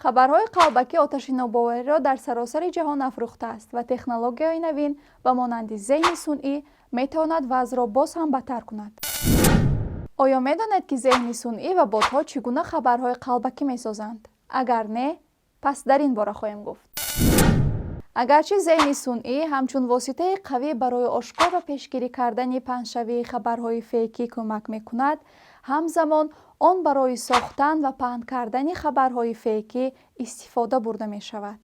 Хабарҳои қалбакӣ оташи нобовариро дар саросари ҷаҳон афрӯхтааст ва технологияҳои навин ба монанди зеҳни сунъӣ метавонад вазъро боз ҳам бадтар кунад. Оё медонед, ки зеҳни сунъӣ ва ботҳо чӣ гуна хабарҳои қалбакӣ месозанд? Агар не, пас дар ин бора хоҳем гуфт. Агарчи зеҳни сунъӣ ҳамчун воситаи қавӣ барои ошкор ва пешгирӣ кардани паҳншавии хабарҳои фейкӣ кӯмак мекунад, ҳамзамон он барои сохтан ва паҳн кардани хабарҳои фейкӣ истифода бурда мешавад.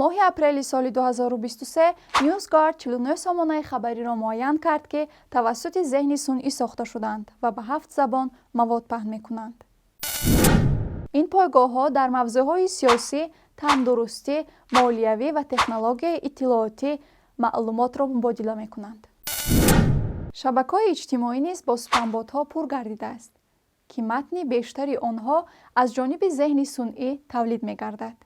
Моҳи апрели соли 2023 NewsGuard 49 сомонаи хабариро муайян кард, ки тавассути зеҳни сунъӣ сохта шуданд ва ба ҳафт забон мавод паҳн мекунанд. Ин пойгоҳҳо дар мавзӯъҳои сиёсӣ, тандурустӣ, молиявӣ ва технологияи иттилоотӣ маълумотро мубодила мекунанд. Шабакаҳои иҷтимоӣ низ бо спамботҳо пур гардидааст, ки матни бештари онҳо аз ҷониби зеҳни сунъӣ тавлид мегардад.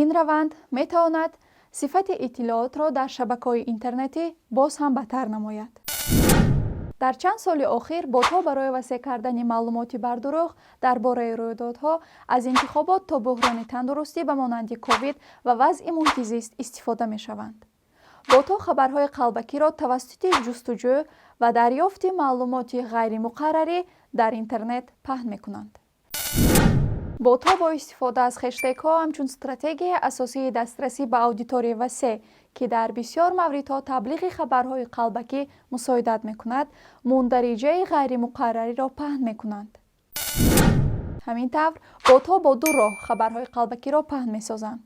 Ин раванд метавонад сифати иттилоотро дар шабакаҳои интернетӣ боз ҳам бадтар намояд. Дар чанд соли охир ботҳо барои васеъ кардани маълумоти бардурӯғ дар бораи рӯйдодҳо, аз интихобот то буҳрони тандурустӣ ба монанди ковид ва вазъи муҳити зист, истифода мешаванд. Ботҳо хабарҳои қалбакиро тавассути ҷустуҷӯ ва дарёфти маълумоти ғайримуқаррарӣ дар интернет паҳн мекунанд. Ботҳо бо истифода аз хештегҳо ҳамчун стратегияи асосии дастрасӣ ба аудиторияи васеъ, ки дар бисёр мавридҳо таблиғи хабарҳои қалбакӣ мусоидат мекунад, мундариҷаи ғайримуқаррариро паҳн мекунанд. Ҳамин тавр, ботҳо бо ду роҳ хабарҳои қалбакиро паҳн месозанд.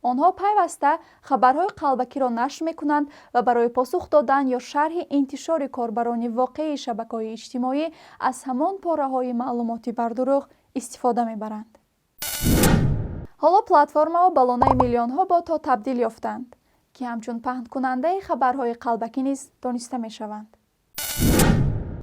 Онҳо пайваста хабарҳои қалбакиро нашр мекунанд ва барои посух додан ё шарҳи интишори корбарони воқеии шабакаҳои иҷтимоӣ аз ҳамон пораҳои маълумоти бардурӯғ истифода мебаранд. Ҳоло платформаҳо ба лонаи миллионҳо ботҳо табдил ёфтанд, ки ҳамчун паҳнкунандаи хабарҳои қалбакӣ низ дониста мешаванд.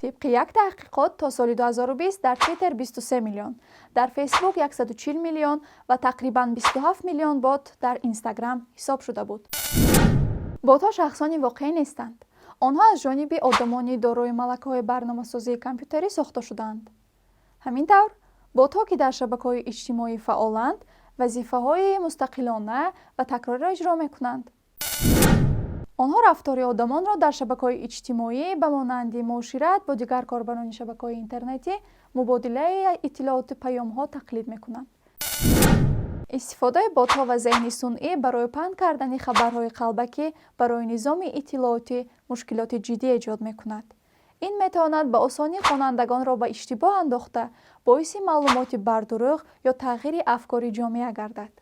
Тибқи як таҳқиқот, то соли 2020 дар Твиттер 23 миллион, дар Фейсбук 140 миллион ва тақрибан 27 миллион бот дар Инстаграм ҳисоб шуда буд. Ботҳо шахсони воқеӣ нестанд. Онҳо аз ҷониби одамони дорои малакаҳои барномасозии компютерӣ сохта шудаанд. Ҳамин тавр, ботҳо, ки дар шабакаҳои иҷтимоӣ фаъоланд, вазифаҳои мустақилона ва такрориро иҷро мекунанд. Онҳо рафтори одамонро дар шабакаҳои иҷтимоӣ, ба монанди муошират бо дигар корбарони шабакаҳои интернетӣ, мубодилаи иттилооту паёмҳо тақлид мекунанд. Истифодаи ботҳо ва зеҳни сунъӣ барои паҳн кардани хабарҳои қалбакӣ барои низоми иттилоотӣ мушкилоти ҷиддӣ эҷод мекунад. Ин метавонад ба осонӣ хонандагонро ба иштибоҳ андохта, боиси маълумоти бардурӯғ ё тағйири афкори ҷомеа гардад.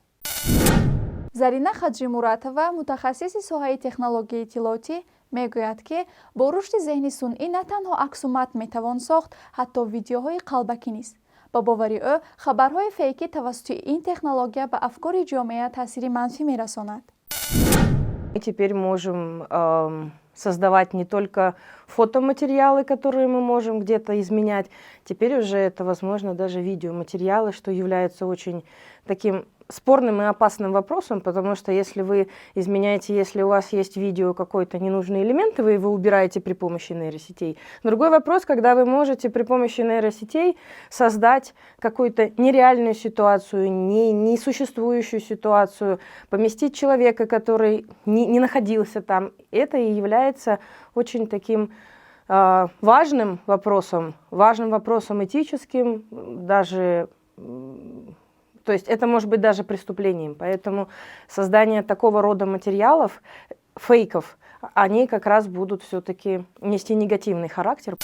Зарина Хаҷимуратова, мутахассиси соҳаи технологияи иттилоотӣ, мегӯяд, ки бо рушди зеҳни сунъӣ на танҳо аксу матн метавон сохт, ҳатто видеоҳои қалбакӣ низ. Ба бовари ӯ, хабарҳои фейкӣ тавассути ин технология ба афкори ҷомеа таъсири манфӣ мерасонад. Мы теперь можем создавать не только фотоматериалы, которые мы можем где-то изменять, теперь уже это возможно даже видеоматериалы, что является очень таким спорным и опасным вопросом, потому что если вы изменяете, если у вас есть видео какой-то ненужный элемент, и вы его убираете при помощи нейросетей. Другой вопрос, когда вы можете при помощи нейросетей создать какую-то нереальную ситуацию, не, несуществующую ситуацию, поместить человека, который не находился там. Это и является очень таким важным вопросом этическим, даже, то есть это может быть даже преступлением. Поэтому создание такого рода материалов, фейков, они как раз будут все-таки нести негативный характер.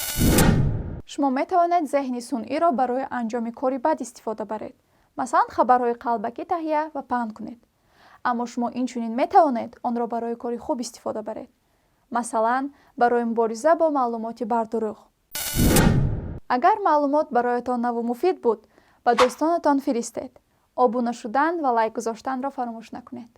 Шумо метавонед зеҳни сунъиро барои анҷоми кори бад истифода баред, масалан, хабарҳои қалбакӣ таҳия ва паҳн кунед. Аммо шумо инчунин метавонед онро барои кори хуб истифода баред, масалан, барои мубориза бо маълумоти бардурӯғ. Агар маълумот бароятон наву муфид буд, ба дӯстонатон фиристед. Обуна шудан ва лайк гузоштанро фаромӯш накунед.